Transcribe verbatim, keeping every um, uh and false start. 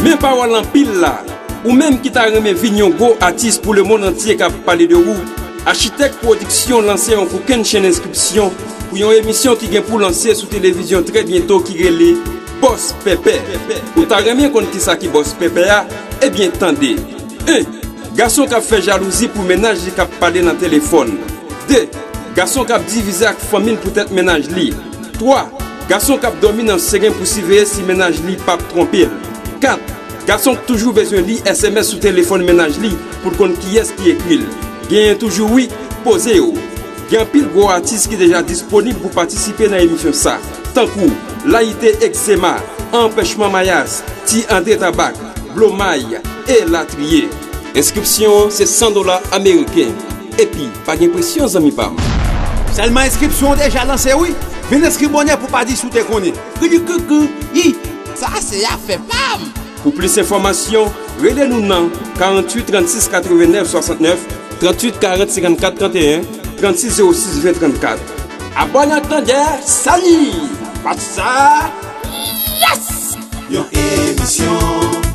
Men pawòl anpil la, ou menm ki ta renmen vin yon gwo atis pou lemonn antye k ap pale de ou, Achitèk Pwodiksyon lanse yon kokenn chenn enskripsyon pou yon emisyon ki gen pou lanse sou televizyon trè byento ki rele Bòs Pèpè. Ou ta renmen konn kisa ki Bòs Pèpè a? Ebyen tande. En, gason k ap fè jalouzi pou mennaj li k ap pale nan telefòn. De, gason k ap divize ak fanmi l poutèt mennaj li. Twa, gason k ap dòmi nan seren pou siveye si mennaj li p ap twonpe l. Kat, gason k toujou bezwen li S M S sou telefòn mennaj li pou l konn kiyès ki ekri l. Genyen toujou wi, poze yo. Gen anpil gwo atis ki deja disponib pou patisipe nan emisyon sa, tankou Layite Egzema, Anpèchman Mayas, Ti Andre Tabak, Blomay, elatriye. Enskripsyon an se san dola ameriken. Epi, pa gen presyon, zanmi pa m. Sèlman enskripsyon an deja lanse wi. Vin enskri bonè pou pa di si w te konnen. Kridi krikri, yi. Sa se afè pa m. Pou plis enfòmasyon, rele nou nan karanntuit trannsis katrevennnèf swasannnèf, tranntuit karant senkannkat tranteyen, trannsis zewo sis ven trannkat. Abòne ak tandè, sali! Patsa! Yes! Yon emisyon